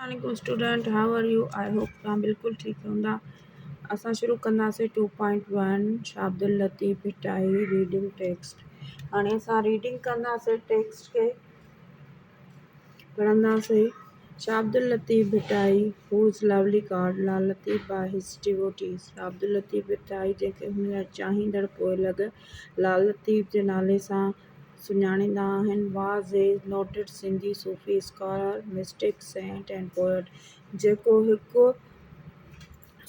عليڪم student how are you I hope توهان بلڪل ٺيڪ هوندا. اسان شروع ڪنداسين 2.1 شاھ عبداللطيف ڀٽائي ريڊنگ ٽيڪسٽ. هاڻي اسان ريڊنگ ڪنداسين ٽيڪسٽ کي پڙهنداسين. Shah Abdul Latif Bhittai who is lovely called Lal Latif by his devotees. Shah Abdul Latif Bhittai جنهن کي هن جا چاهيندڙ پوئلڳ لال لطيف جي نالي سان سڃاڻيندا آهن. Was a noted Sindhi Sufi scholar, mystic, saint and poet جيڪو هڪ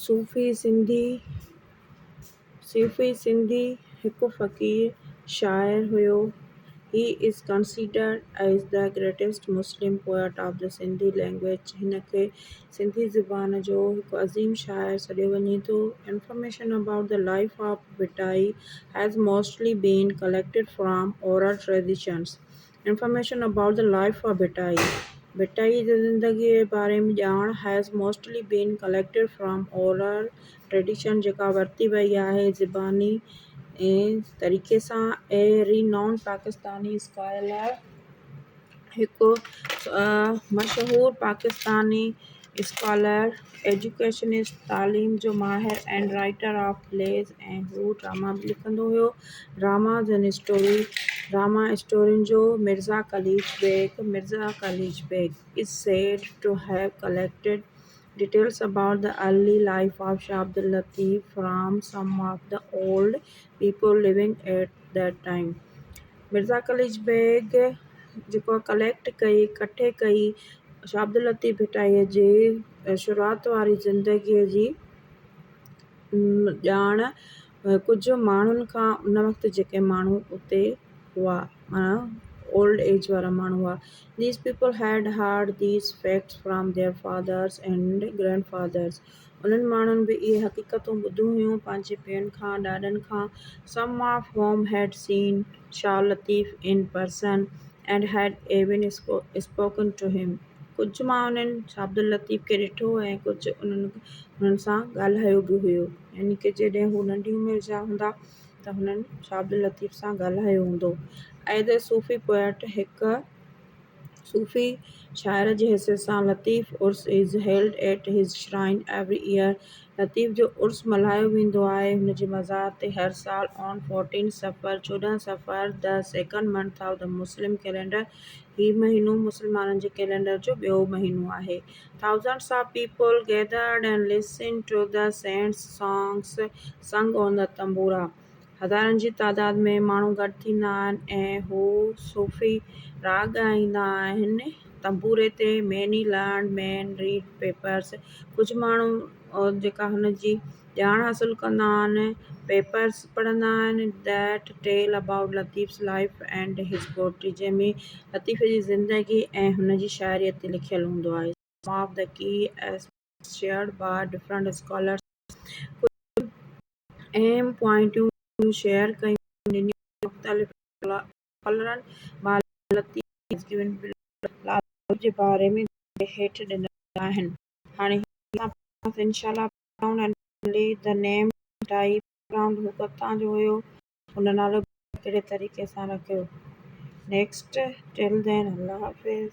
صوفي سنڌي صوفي سنڌي هڪ فقير شاعر هيو. He is considered as the greatest Muslim poet of the Sindhi language هن کي سنڌي زبان جو هڪ عظيم شاعر سڏيو وڃي ٿو. Information about the life of Bhittai has mostly been collected from oral traditions. Information about the life of Bhittai, Bhittai جي زندگيء جي باري ۾ ڄاڻ، has mostly been collected from oral tradition جيڪا ورتي وئي آهي زباني طريقي سان. A renowned Pakistani scholar, هڪ مشهور پاڪستاني اسڪالر، ايجوڪيشنسٽ، تعليم جو ماهر، اينڊ رائيٽر آف پليز ۽ هو ڊراما به لکندو هيو، ڊراماز اينڊ اسٽوري، ڊراما اسٽورين جو، Mirza Qalich Beg, Mirza Qalich Beg is said to have collected details about the early life of Shah Abdul Latif from some of the old people living at that time. Mirza Qalich Beg جيڪو collect ڪئي، ڪٺي ڪئي، شاهه عبداللطيف ڀٽائيء جي شروعات واري زندگيء جي ڄاڻ ڪجهه ماڻهن کان ان وقت جيڪي ماڻهو اتي هئا معنيٰ اولڊ ايج وارا ماڻهو هئا. These people had heard these facts from their fathers and grandfathers. انهن ماڻهن به اهي حقيقتون ٻڌيون هيون پنهنجي پيئن کان، ڏاڏن کان. Some of whom had seen Shah Latif in person and had even spoken to him. ڪجهه ماڻهن شاهه عبداللطيف کي ڏٺو ۽ ڪجهه انهن هنن سان ڳالهايو به هيو. يعني ڪه جڏهن هو ننڍي عمر جا هوندا ته هنن شاهه عبداللطيف سان ڳالهايو هوندو. As a Sufi poet هڪ صوفي شاعر جي حيثيت سان Latif Urs is held at his shrine every year Latif جو عرس ملهايو ويندو آهي هن جي مزار تي هر سال آن فورٽين صفر، 14 Safar, the second month of the Muslim calendar هي مهينو مسلمانن جي ڪئلينڊر جو ٻيو مهينو آهي thousands of people gathered and listened to the saint's songs sung on the tambura هزارن جي تعداد ۾ ماڻهو گڏ ٿيندا آهن ۽ هو صوفي راڳ ڳائيندا آهن تنبوري تي many learned men read papers ڪجهه ماڻهو جيڪا هن جي ڄاڻ حاصل ڪندا آهن پيپرس پڙهندا آهن that tell about Latif's life and his poetry جنهن ۾ لطيف جي زندگي ۽ هن جي شاعريء تي لکيل هوندو آهي. Some of the key aspects shared by different scholars ڪجهه اهم پوائنٽون شيئر ڪيون ڏنيون مختلف اسڪالرن لطيف جي باري ۾ هيٺ ڏنل آهن. هاڻي هي اسان پڙهنداسين انشاء الله background and family the name type background هو ڪٿان جو هيو هن نالو ڪهڙي طريقي سان رکيو نيڪسٽ ٽل دين الله حافظ.